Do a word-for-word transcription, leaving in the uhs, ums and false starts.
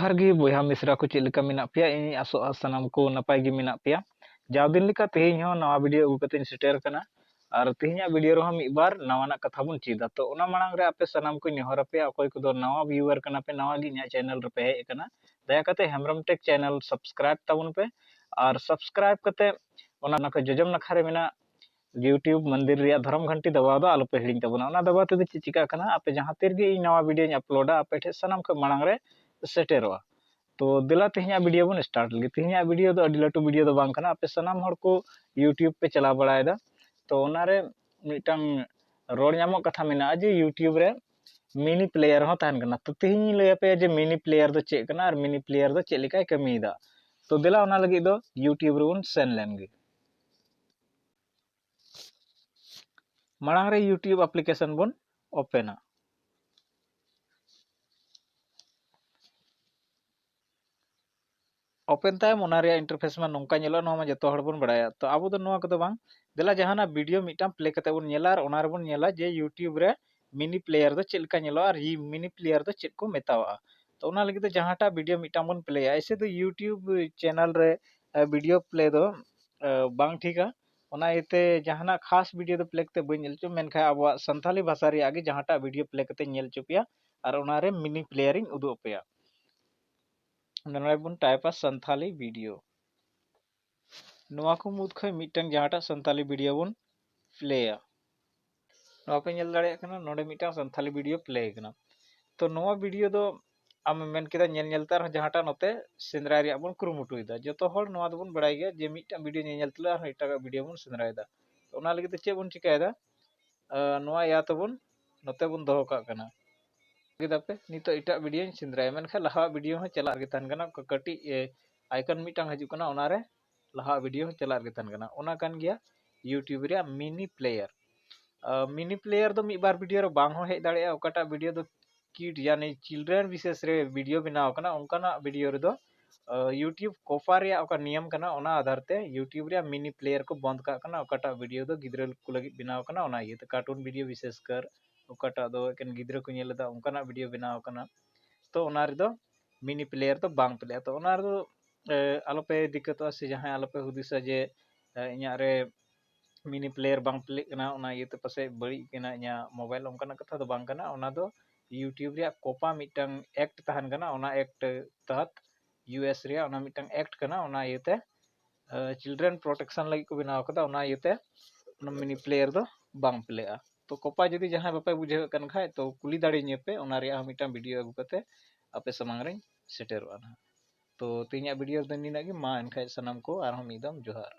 ᱡᱚᱦᱟᱨ ᱜᱮ ᱵᱚᱭᱦᱟ ᱢᱤᱥᱨᱟ ᱠᱚ, ᱪᱮᱫ ᱞᱮᱠᱟ ᱢᱮᱱᱟᱜ ᱯᱮᱭᱟ? ᱤᱧ ᱟᱥᱚᱜᱼᱟ ᱥᱟᱱᱟᱢ ᱠᱚ ᱱᱟᱯᱟᱭ ᱜᱮ ᱢᱮᱱᱟᱜ ᱯᱮᱭᱟ᱾ ᱡᱟᱣ ᱫᱤᱱ ᱞᱮᱠᱟ ᱛᱮᱦᱮᱧ ᱦᱚᱸ ᱱᱟᱣᱟ video ᱟᱹᱜᱩ ᱠᱟᱛᱮᱧ ᱥᱮᱴᱮᱨ ᱟᱠᱟᱱᱟ᱾ ᱟᱨ ᱛᱮᱦᱮᱧᱟᱜ video ᱨᱮᱦᱚᱸ ᱢᱤᱫ ᱵᱟᱨ ᱱᱟᱣᱟᱱᱟᱜ ᱠᱟᱛᱷᱟ ᱵᱚᱱ ᱪᱮᱫᱟ᱾ ᱛᱚ ᱚᱱᱟ ᱢᱟᱲᱟᱝ ᱨᱮ ᱟᱯᱮ ᱥᱟᱱᱟᱢ ᱠᱚᱧ ᱱᱮᱦᱚᱨ ᱟᱯᱮᱭᱟ, ᱚᱠᱚᱭ ᱠᱚᱫᱚ ᱱᱟᱣᱟ viewer ᱠᱟᱱᱟ ᱯᱮ, ᱱᱟᱣᱟ ᱜᱮ ᱤᱧᱟᱹᱜ channel ᱨᱮᱯᱮ ᱦᱮᱡ ᱟᱠᱟᱱᱟ, ᱫᱟᱭᱟ ᱠᱟᱛᱮ ᱦᱮᱢᱵᱨᱚᱢ Tech channel subscribe ᱛᱟᱵᱚᱱ ᱯᱮ᱾ ᱟᱨ subscribe ᱠᱟᱛᱮ ᱚᱱᱟ ᱱᱟᱠᱷᱟ ᱡᱚᱡᱚᱢ ᱱᱟᱠᱷᱟ ᱨᱮ ᱢᱮᱱᱟᱜ YouTube ᱢᱚᱱᱫᱤᱨ ᱨᱮᱭᱟᱜ ᱫᱷᱚᱨᱚᱢ ᱜᱷᱟᱱᱴᱤ ᱫᱟᱵᱟᱣ ᱫᱚ ᱟᱞᱚᱯᱮ ᱦᱤᱲᱤᱧ ᱛᱟᱵᱚᱱᱟ᱾ ᱚᱱᱟ ᱫᱟᱵᱟᱣ ᱛᱮᱫᱚ ᱪᱮᱫ ᱪᱤᱠᱟᱹᱜ ᱠᱟᱱᱟ, ᱟᱯᱮ ᱡᱟᱦᱟᱸ ᱛᱤ ᱨᱮᱜᱮ ᱤᱧ ᱱᱟᱣᱟ video ᱧ uploadᱟ, ᱟᱯᱮ ᱴᱷᱮᱱ ᱥᱟᱱᱟᱢ ᱠᱷᱚᱱ ᱢᱟᱲᱟᱝ ᱨᱮ ᱥᱮᱴᱮᱨᱚᱜᱼᱟ᱾ ᱛᱚ ᱫᱮᱞᱟ ᱛᱮᱦᱮᱧᱟᱜ video ᱵᱚᱱ start ᱞᱮᱜᱮ᱾ ᱛᱮᱦᱮᱧᱟᱜ video ᱫᱚ ᱟᱹᱰᱤ ᱞᱟᱹᱴᱩ video ᱫᱚ ᱵᱟᱝ ᱠᱟᱱᱟ᱾ ᱟᱯᱮ ᱥᱟᱱᱟᱢ ᱦᱚᱲ ᱠᱚ YouTube ᱯᱮ ᱪᱟᱞᱟᱣ ᱵᱟᱲᱟᱭᱮᱫᱟ, ᱛᱚ ᱚᱱᱟᱨᱮ ᱢᱤᱫᱴᱟᱝ ᱨᱚᱲ ᱧᱟᱢᱚᱜ ᱠᱟᱛᱷᱟ ᱢᱮᱱᱟᱜᱼᱟ ᱡᱮ YouTube ᱨᱮ mini player ᱦᱚᱸ ᱛᱟᱦᱮᱱ ᱠᱟᱱᱟ᱾ ᱛᱚ ᱛᱮᱦᱮᱧ ᱤᱧ ᱞᱟᱹᱭ ᱟᱯᱮᱭᱟ ᱡᱮ mini player ᱫᱚ ᱪᱮᱫ ᱠᱟᱱᱟ ᱟᱨ mini player ᱫᱚ ᱪᱮᱫ ᱞᱮᱠᱟᱭ ᱠᱟᱹᱢᱤᱭᱮᱫᱟ᱾ ᱛᱚ ᱫᱮᱞᱟ ᱚᱱᱟ ᱞᱟᱹᱜᱤᱫ ᱫᱚ YouTube ᱨᱮᱵᱚᱱ ᱥᱮᱱ ᱞᱮᱱ ᱜᱮ᱾ ᱢᱟᱲᱟᱝ ᱨᱮ YouTube application ᱵᱚᱱ openᱟ᱾ Open ᱛᱟᱭᱚᱢ ᱚᱱᱟ ᱨᱮᱭᱟᱜ interface ᱢᱟ ᱱᱚᱝᱠᱟ ᱧᱮᱞᱚᱜᱼᱟ, ᱱᱚᱣᱟ ᱢᱟ ᱡᱚᱛᱚ ᱦᱚᱲ ᱵᱚᱱ ᱵᱟᱲᱟᱭᱟ᱾ ᱛᱚ ᱟᱵᱚ ᱫᱚ ᱱᱚᱣᱟ ᱠᱚᱫᱚ ᱵᱟᱝ, ᱫᱮᱞᱟ ᱡᱟᱦᱟᱱᱟᱜ video ᱢᱤᱫᱴᱟᱝ play ᱠᱟᱛᱮ ᱵᱚᱱ ᱧᱮᱞᱟ ᱟᱨ ᱚᱱᱟ ᱨᱮᱵᱚᱱ ᱧᱮᱞᱟ ᱡᱮ YouTube ᱨᱮ mini player ᱫᱚ ᱪᱮᱫ ᱞᱮᱠᱟ ᱧᱮᱞᱚᱜᱼᱟ ᱟᱨ mini player ᱫᱚ ᱪᱮᱫ ᱠᱚ ᱢᱮᱛᱟᱣᱟᱜᱼᱟ᱾ ᱛᱚ ᱚᱱᱟ ᱞᱟᱹᱜᱤᱫ ᱫᱚ ᱡᱟᱦᱟᱸᱴᱟᱜ video ᱢᱤᱫᱴᱟᱝ ᱵᱚᱱ ᱯᱞᱮᱭᱟ, ᱮᱭᱥᱮ ᱫᱚ YouTube channel ᱨᱮ video play ᱫᱚ ᱵᱟᱝ ᱴᱷᱤᱠᱟ᱾ ᱚᱱᱟ ᱤᱭᱟᱹᱛᱮ ᱡᱟᱦᱟᱱᱟᱜ ᱠᱷᱟᱥ video ᱫᱚ play ᱠᱟᱛᱮ ᱵᱟᱹᱧ ᱧᱮᱞ ᱦᱚᱪᱚ, ᱢᱮᱱᱠᱷᱟᱱ ᱟᱵᱚᱣᱟᱜ ᱥᱟᱱᱛᱷᱟᱞᱤ ᱵᱷᱟᱥᱟ ᱨᱮᱭᱟᱜ ᱜᱮ ᱡᱟᱦᱟᱸᱴᱟᱜ video play ᱠᱟᱛᱮ ᱧᱮᱞ ᱦᱚᱪᱚ ᱯᱮᱭᱟ ᱟᱨ ᱚᱱᱟᱨᱮ mini player ᱤᱧ ᱩᱫᱩᱜ ᱟᱯᱮᱭᱟ᱾ ᱱᱚᱰᱮ ᱵᱚᱱ typeᱟ ᱥᱟᱱᱛᱷᱟᱞᱤ video᱾ ᱱᱚᱣᱟ ᱠᱚ ᱢᱩᱫᱽ ᱠᱷᱚᱱ ᱢᱤᱫᱴᱟᱝ ᱡᱟᱦᱟᱸᱴᱟᱜ ᱥᱟᱱᱛᱟᱞᱤ video ᱵᱚᱱ ᱯᱞᱮᱭᱟ᱾ ᱱᱚᱣᱟ ᱯᱮ ᱧᱮᱞ ᱫᱟᱲᱮᱭᱟᱜ ᱠᱟᱱᱟ, ᱱᱚᱰᱮ ᱢᱤᱫᱴᱟᱝ ᱥᱟᱱᱛᱟᱞᱤ video play ᱠᱟᱱᱟ᱾ ᱛᱚ ᱱᱚᱣᱟ video ᱫᱚ ᱟᱢᱮᱢ ᱢᱮᱱ ᱠᱮᱫᱟ ᱧᱮᱞ ᱧᱮᱞ ᱛᱮ ᱟᱨᱦᱚᱸ ᱡᱟᱦᱟᱸᱴᱟᱜ ᱱᱚᱛᱮ ᱥᱮᱸᱫᱽᱨᱟᱭ ᱨᱮᱭᱟᱜ ᱵᱚᱱ ᱠᱩᱨᱩᱢᱩᱴᱩᱭᱮᱫᱟ᱾ ᱡᱚᱛᱚ ᱦᱚᱲ ᱱᱚᱣᱟ ᱫᱚᱵᱚᱱ ᱵᱟᱲᱟᱭ ᱜᱮᱭᱟ ᱡᱮ ᱢᱤᱫᱴᱟᱝ video ᱧᱮᱞ ᱧᱮᱞ ᱛᱩᱞᱩᱡ ᱟᱨᱦᱚᱸ ᱮᱴᱟᱜᱟᱜ video ᱵᱚᱱ ᱥᱮᱸᱫᱽᱨᱟᱭᱮᱫᱟ᱾ ᱛᱚ ᱚᱱᱟ ᱞᱟᱹᱜᱤᱫ ᱛᱮ ᱪᱮᱫ ᱵᱚᱱ ᱪᱤᱠᱟᱹᱭᱮᱫᱟ? ᱱᱚᱣᱟ ᱤᱭᱟᱹ ᱛᱮᱵᱚᱱ ᱱᱚᱛᱮ ᱵᱚᱱ ᱫᱚᱦᱚ ᱠᱟᱜ ᱠᱟᱱᱟ᱾ ᱠᱮᱫᱟᱯᱮ, ᱱᱤᱛᱚᱜ ᱮᱴᱟᱜ video ᱧ ᱥᱮᱸᱫᱽᱨᱟᱭᱟ, ᱢᱮᱱᱠᱷᱟᱱ ᱞᱟᱦᱟᱣᱟᱜ video ᱦᱚᱸ ᱪᱟᱞᱟᱜ ᱨᱮᱜᱮ ᱛᱟᱦᱮᱱ ᱠᱟᱱᱟ᱾ ᱠᱟᱹᱴᱤᱡ icon ᱢᱤᱫᱴᱟᱝ ᱦᱤᱡᱩᱜ ᱠᱟᱱᱟ, ᱚᱱᱟᱨᱮ ᱞᱟᱦᱟᱣᱟᱜ video ᱦᱚᱸ ᱪᱟᱞᱟᱜ ᱨᱮᱜᱮ ᱛᱟᱦᱮᱱ ᱠᱟᱱᱟ᱾ ᱚᱱᱟ ᱠᱟᱱ ᱜᱮᱭᱟ YouTube ᱨᱮᱭᱟᱜ mini player᱾ mini player ᱫᱚ ᱢᱤᱫ ᱵᱟᱨ video ᱨᱮ ᱵᱟᱝ ᱦᱚᱸ ᱦᱮᱡ ᱫᱟᱲᱮᱭᱟᱜᱼᱟ᱾ ᱚᱠᱟᱴᱟᱜ video ᱫᱚ kid ᱭᱟᱱᱤ children ᱵᱤᱥᱮᱥ ᱨᱮ video ᱵᱮᱱᱟᱣ ᱠᱟᱱᱟ, ᱚᱱᱠᱟᱱᱟᱜ video ᱨᱮᱫᱚ YouTube COFA ᱨᱮᱭᱟᱜ ᱚᱠᱟ ᱱᱤᱭᱚᱢ ᱠᱟᱱᱟ, ᱚᱱᱟ ᱟᱫᱷᱟᱨ ᱛᱮ YouTube ᱨᱮᱭᱟᱜ mini player ᱠᱚ ᱵᱚᱱᱫ ᱠᱟᱜ ᱠᱟᱱᱟ᱾ ᱚᱠᱟᱴᱟᱜ video ᱫᱚ ᱜᱤᱫᱽᱨᱟᱹ ᱠᱚ ᱞᱟᱹᱜᱤᱫ ᱵᱮᱱᱟᱣ ᱠᱟᱱᱟ, ᱚᱱᱟ ᱤᱭᱟᱹᱛᱮ cartoon video ᱵᱤᱥᱮᱥ ᱠᱟᱨ ᱚᱠᱟᱴᱟᱜ ᱫᱚ ᱮᱠᱮᱱ ᱜᱤᱫᱽᱨᱟᱹ ᱠᱚ ᱧᱮᱞ ᱮᱫᱟ, ᱚᱱᱠᱟᱱᱟᱜ video ᱵᱮᱱᱟᱣ ᱠᱟᱱᱟ᱾ ᱛᱚ ᱚᱱᱟ ᱨᱮᱫᱚ ᱢᱤᱱᱤ ᱯᱞᱮᱭᱟᱨ ᱫᱚ ᱵᱟᱝ ᱯᱞᱮᱜᱼᱟ᱾ ᱛᱚ ᱚᱱᱟ ᱨᱮᱫᱚ ᱟᱞᱚᱯᱮ ᱫᱤᱠᱠᱟᱹᱛᱚᱜᱼᱟ ᱥᱮ ᱡᱟᱦᱟᱸᱭ ᱟᱞᱚᱯᱮ ᱦᱩᱫᱤᱥᱟ ᱡᱮ ᱤᱧᱟᱹᱜ ᱨᱮ ᱢᱤᱱᱤ ᱯᱞᱮᱭᱟᱨ ᱵᱟᱝ ᱯᱞᱮᱜ ᱠᱟᱱᱟ, ᱚᱱᱟ ᱤᱭᱟᱹᱛᱮ ᱯᱟᱥᱮᱡ ᱵᱟᱹᱲᱤᱡ ᱠᱟᱱᱟ ᱤᱧᱟᱹᱜ ᱢᱳᱵᱟᱭᱤᱞ, ᱚᱱᱠᱟᱱᱟᱜ ᱠᱟᱛᱷᱟ ᱫᱚ ᱵᱟᱝ ᱠᱟᱱᱟ᱾ ᱚᱱᱟ ᱫᱚ YouTube ᱨᱮᱭᱟᱜ ᱠᱳᱯᱟ ᱢᱤᱫᱴᱟᱝ ᱮᱠᱴ ᱛᱟᱦᱮᱱ ᱠᱟᱱᱟ, ᱚᱱᱟ ᱮᱠᱴ ᱛᱟᱦᱟᱛ ᱤᱭᱩ ᱮᱥ ᱨᱮᱭᱟᱜ ᱚᱱᱟ ᱢᱤᱫᱴᱟᱝ ᱮᱠᱴ ᱠᱟᱱᱟ, ᱚᱱᱟ ᱤᱭᱟᱹᱛᱮ ᱪᱤᱞᱰᱨᱮᱱ ᱯᱨᱚᱴᱮᱠᱥᱚᱱ ᱞᱟᱹᱜᱤᱫ ᱠᱚ ᱵᱮᱱᱟᱣ ᱠᱟᱫᱟ, ᱚᱱᱟ ᱤᱭᱟᱹᱛᱮ ᱚᱱᱟ ᱢᱤᱱᱤ ᱯᱞᱮᱭᱟᱨ ᱫᱚ ᱵᱟᱝ ᱯᱞᱮᱜᱼᱟ᱾ ᱛᱚ ᱠᱳᱯᱟ ᱡᱩᱫᱤ ᱡᱟᱦᱟᱸᱭ ᱵᱟᱯᱮ ᱵᱩᱡᱷᱟᱹᱣᱮᱫ ᱠᱟᱱ ᱠᱷᱟᱡ ᱛᱚ ᱠᱩᱞᱤ ᱫᱟᱲᱮᱭᱟᱹᱧᱟᱹ ᱯᱮ, ᱚᱱᱟ ᱨᱮᱭᱟᱜ ᱦᱚᱸ ᱢᱤᱫᱴᱟᱝ ᱵᱷᱤᱰᱤᱭᱳ ᱟᱹᱜᱩ ᱠᱟᱛᱮ ᱟᱯᱮ ᱥᱟᱢᱟᱝ ᱨᱤᱧ ᱥᱮᱴᱮᱨᱚᱜᱼᱟ ᱱᱟᱦᱟᱜ᱾ ᱛᱚ ᱛᱮᱦᱮᱧᱟᱜ ᱵᱷᱤᱰᱤᱭᱳ ᱨᱮᱫᱚ ᱱᱤᱱᱟᱹᱜ ᱜᱮ᱾ ᱢᱟ ᱮᱱᱠᱷᱟᱡ ᱥᱟᱱᱟᱢ ᱠᱚ ᱟᱨᱦᱚᱸ ᱢᱤᱫ ᱫᱚᱢ ᱡᱚᱦᱟᱨ᱾